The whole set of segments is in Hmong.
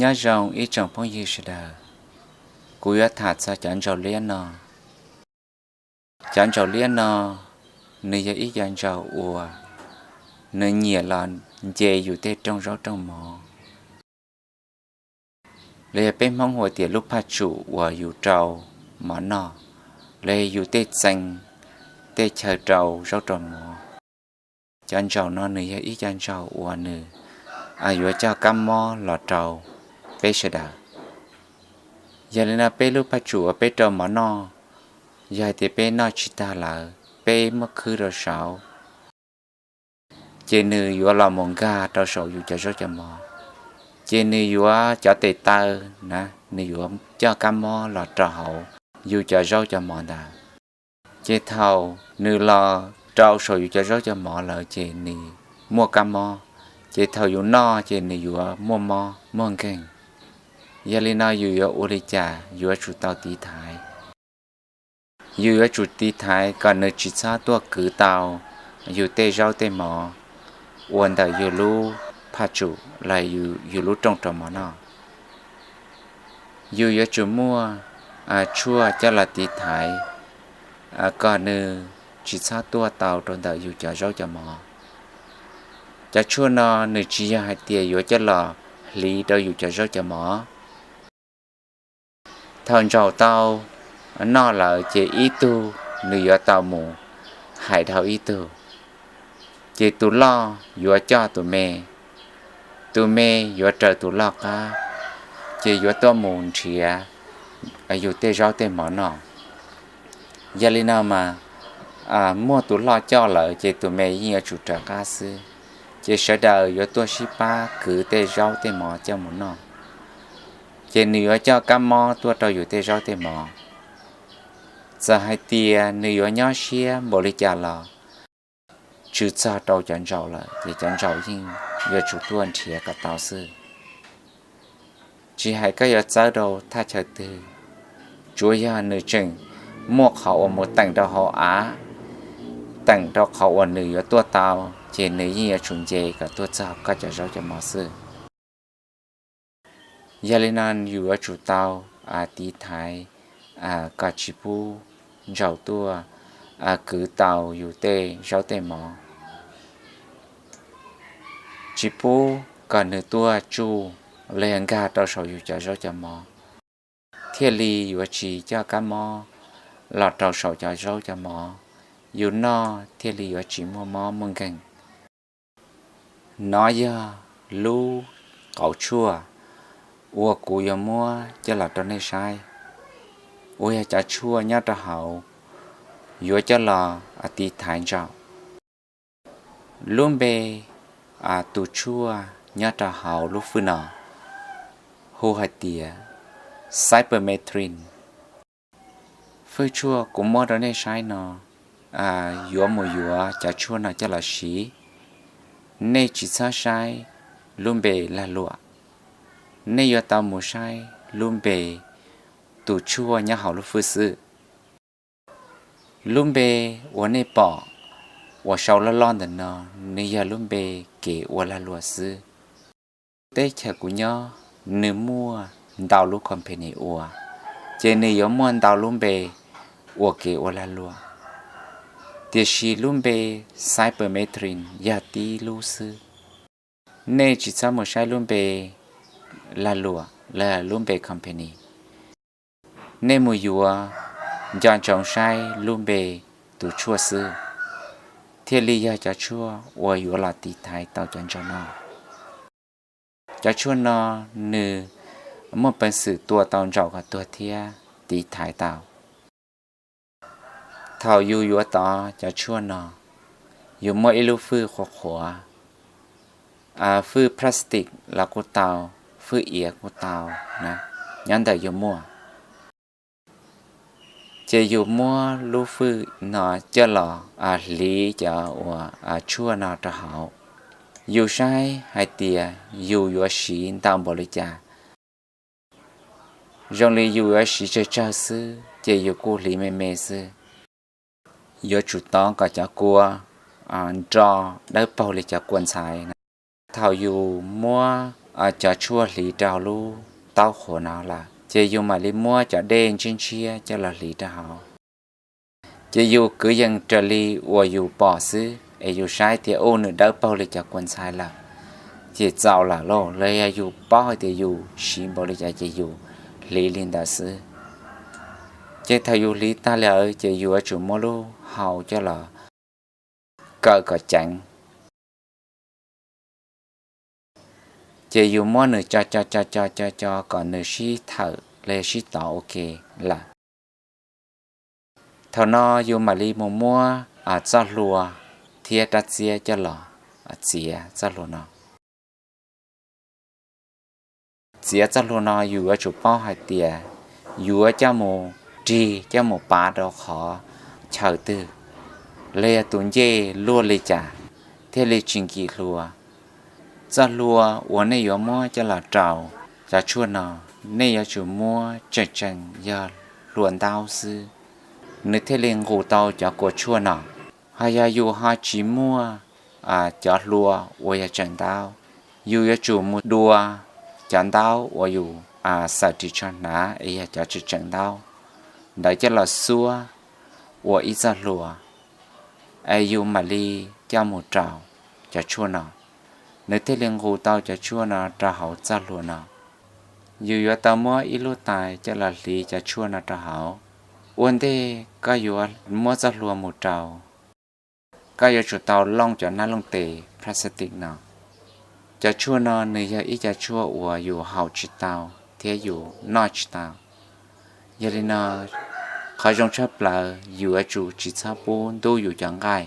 Nyob zoo ib tsoom phooj ywg sawv daws, kuv yuav tham txog cov ntsaum liab no. Cov ntsaum liab no, nws yog ib cov ntsaum uas nws nyiam los nce yus tej rooj zaub rooj mov, los yog peb Hmoob hu tias lub phaj tsum uas yus rau mov noj, los yog yus tej txee, tej chaw rau zaub rau mov. Cov ntsaum no nws yog ib cov ntsaum uas nws yuav coj kab mob los rau peb sawv daws. Yog li no peb lub phaj tsum uas peb rau mov noj, yog hais tias peb noj tsis tag lawm, peb muab khwb rau saud, ces nws yuav los mus nkag rau saum yus cov zaub cov mov, ces nws yuav cov tes taw na, nws yuav coj kab mob los rau hauv yus cov zaub cov mov ntawd. Ces thaum nws los rau saum yus cov zaub cov mov lawm ces nws muaj kab mob, ces thaum yus noj ces nws yuav muaj mob muaj nkeeg. Yog li no yus yuav ua li cas? Yuav tsum tau tiv thaiv. Yus yuav tsum tiv thaiv kom nws tsis txhob tuaj kwv tau yus tej zaub tej mov uas ntawm yus lub phaj tsum los yus lub rooj rau mov noj. Yus yuav tsum muaj tshuaj coj los tiv thaiv kom nws tsis txhob tuaj tau rau ntawm yus cov zaub cov mov. Cov tshuaj no nws tsis yog hais tias yuav coj los hliv rau yus cov zaub cov mov. Thaum ntsaum tau noj lawm ces ib tug nws yuav tau mus hais dhau ib tug, ces tus loj yuav coj tus me, tus me yuav raws tus loj qab, ces yuav tuaj mus nrhiav yus tej zaub tej mov noj. Yog li no mas muaj tus loj coj lawm ces tus me yeej yuav tsum raws qab xwb. Ces sawv daws yuav tuaj sib pab kwv tej zaub tej mov coj mus noj, ces nws yuav coj kab mob tuaj rau yus tej zaub tej mov. Txawm hais tias nws yuav nyob siab npaum li cas los tshwm txog rau cov ntsaum lawm ces cov ntsaum yeej yuav tsum tuaj nrhiav kom tau xwb. Tsis hais koj yuav txawb rau thaj chaw twg, tsuav yog nws tseem muaj qhov uas mus teem rau hauv av, teem rau qhov uas nws yuav tuaj tau, ces nws yeej yuav tsum nce kom tuaj txog koj cov zaub cov mov xwb. Yog li no yus yuav tsum tau tiv thaiv kom tsis pub ntsaum tuaj kwv tau yus tej zaub tej mov, tsis pub kom nws tuaj tsuj los yog nkag rau saum yus cov zaub cov mov, thiaj li yuav tsis coj kab mob los rau saum cov zaub cov mov, yus noj thiaj li yuav tsis muaj mob muaj nkeeg. Nov yog lub qauv tshuaj uas kuv yuav muab coj los rau nej saib, uas yog cov tshuaj nyob rau hauv yuav coj los tiv thaiv ntsaum. Lub npe tus tshuaj nyob rau hauv lub fwj no hu hais tias cypermethrin. Fwj tshuaj kuv muab rau nej saib no yuav mus yuav cov tshuaj no coj los siv. Nej tsis txhob saib lub npe lag luam, nej yuav tau mus saib lub npe tus tshuaj nyob hauv lub fwj xwb. Lub npe uas nej pom uas sau loj loj ntawm no, nws yog lub npe kev ua lag luam xwb. Teb chaws kuv nyob nws muaj ntau lub company ua, ces nws yuav muaj ntau lub npe ua kev ua lag luam, tiam sis lub npe cypermethrin yog tib lub xwb. Nej tsis txhob mus saib lub npe lag luam los lub npe company, nej mus yuav nco ntsoov saib lub npe tus tshuaj xwb, thiaj li yog cov tshuaj uas yuav los tiv thaiv tau cov ntsaum no. Cov tshuaj no nws muaj peev xwm tua tau ntsaum kom tuag thiab tiv thaiv tau. Thaum yus yuav tov cov tshuaj no, yus muab ib lub fwj qhuav qhuav, fwj plastic los kuj tau, fwj iav kuj tau, nyob ntawm yus muaj. Ces yus muab lub fwj no coj los hliv cov uas tshuaj no rau hauv. Yus saib hais tias yus yuav siv ntau npaum li cas. Zoo li yus yuav siv tsawg tsawg xwb ces yus kuj hliv me me xwb. Yuav tsum tov kom cov kua nro dawb paug li cov kua ntxhais na. Thaum yus muab cov tshuaj hliv rau hauv lub taub qhuav no lawm, ces yus mam li muab cov dej ntshiab ntshiab coj los hliv rau hauv. Ces yus kwv yees raws li uas yus pom xwb es yus saib tias ub nws dawb paug li cov kua ntxhais lawm, ces txaus lawm lauj, los yog yus paub hais tias yus siv npaum li cas ces yus hliv li ntawd xwb. Ces thaum yus hliv tag lawm ces yus yuav tsum muab lub hau coj los kaw kom ceev. Ces yus muab nws co co co co co co kom nws sib thawm los yog sib tov ua ke lawm. Thaum no yus mam li mus muab txoj hlua thiab rab txiab coj los txiav txoj hlua no. Txiav txoj hlua no yus yuav tsum paub hais tias yuav coj mus rig coj mus pav rau qhov chaw twg, los yog tus ncej luaj li cas thiaj li tsis nkim hlua. Txoj hlua uas nej yuav muab coj los rau cov tshuaj no, nej yuav tsum muab tseem tseem yog hlua ntaub xwb, nws thiaj li nqus tau cov kua tshuaj no. Ho yog yus ho tsis muaj cov hlua uas yog tseem ntaub, yus yuav tsum mus dua cov ntaub uas yus xaws ris tsho hnav es yog cov tseem tseem ntaub ntawd coj los xuab ua ib txoj hlua, es yus mam li coj mus rau cov tshuaj no, nws thiaj li nqus tau cov tshuaj no rau hauv txoj hlua no. Yus yuav tau muab ib lub tais coj los hliv cov tshuaj no rau hauv. Ua ntej koj yuav muab txoj hlua mus rau, koj yuav tsum tau looj cov nab looj tes plastic no. Cov tshuaj no nws yog ib co tshuaj uas yus haus tsis tau thiab yus noj tsis tau. Yog li no, qhov zoo tshaj plaws yus yuav tsum tsis txhob pub ntub yus cov nqaij.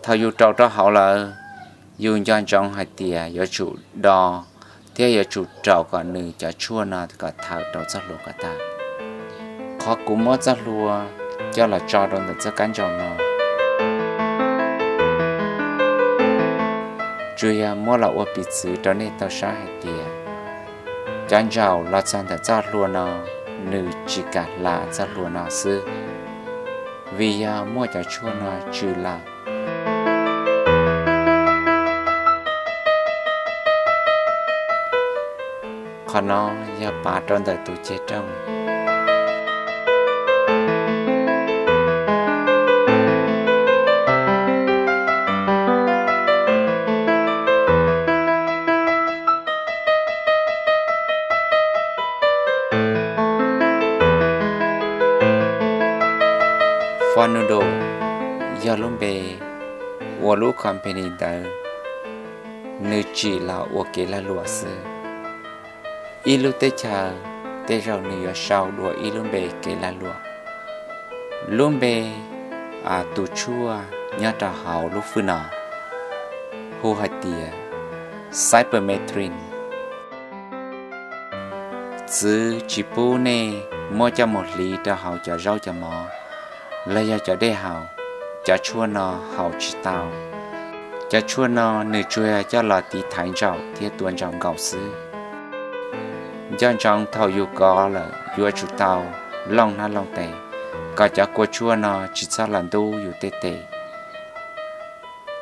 Thaum yus rau rau hauv lawm, yus nco ntsoov hais tias yuav tsum do thiab yuav tsum rau kom nws cov tshuaj no kom thawm rau txoj hlua kom tag. Qhov kuv muab txoj hlua coj los tso rau ntawm txoj kab ntsaum no, tsuas yog muab los ua piv txwv rau nej tau saib hais tias cov ntsaum los txog ntawm txoj hlua no nws tsis kam hla txoj hlua no xwb, vim yog muaj cov tshuaj no tsw lawm. Qhov no yog pav rau ntawm tus ceg rooj. Fornudo yog lub npe uas lub company ntawd nws tsim los ua kev lag luam xwb. Ib lub teb chaws tej zaum nws yuav sau dua ib lub npe kev lag luam. Lub npe tus tshuaj nyob rau hauv lub fwj no hu hais tias cypermethrin. Txwv tsis pub nej muab coj mus hliv rau hauv cov zaub cov mov los yog cov dej haus, cov tshuaj no haus tsis tau. Cov tshuaj no nws tsuas yog coj los tiv thaiv ntsaum thiab tua ntsaum nkaus xwb. Nco ntsoov thaum yus kov lawm yuav tsum tau looj hnab looj tes, kom cov kua tshuaj no tsis txhob los ntub yus tej tes.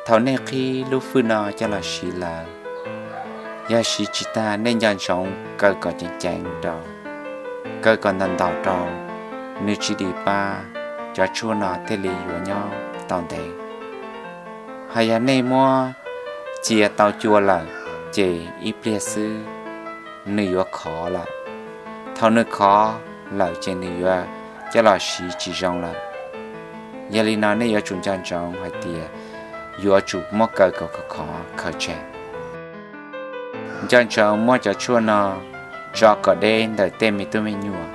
Thaum nej qhib lub fwj no coj los siv lawm, yog siv tsis tag nej nco ntsoov kaw kom ceev ceev rau, kaw kom ntaus ntaus rau, nws tsis dim pa, cov tshuaj no thiaj li yuav nyob tau ntev. Hos yog nej muab cia tau cua lawm, ces ib pliag xwb nws yuav khov lawm. Thaum nws khov lawm ces nws yuav coj los siv tsis zoo lawm. Yog li no nej yuav tsum nco ntsoov hais tias yuav tsum muab kaw kom khov khov khaws tseg. Nco ntsoov muab cov tshuaj no tso kom deb ntawm tej me tub me nyuam,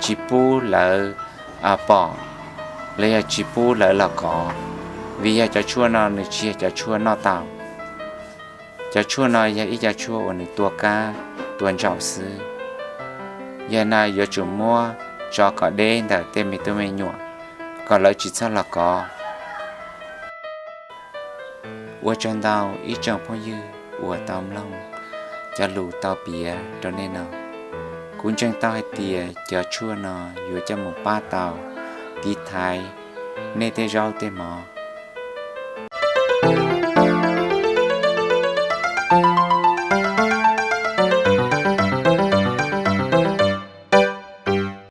tsis pub lawv pom, los yog tsis pub lawv los kov, vim yog cov tshuaj no nws tsis yog cov tshuaj noj tau. Cov tshuaj no yog ib co tshuaj uas nws tua kab, tua ntsaum xwb. Yog no yuav tsum muab tso kom deb ntawm tej me tub me nyuam, kom lawv tsis txhob los kov. Ua tsaug ntau ib tsoom phooj ywg uas tau mloog cov lus tau piav rau nej no. Kuv ntseeg tau hais tias cov tshuaj no yuav coj mus pab tau tiv thaiv nej tej zaub tej mov.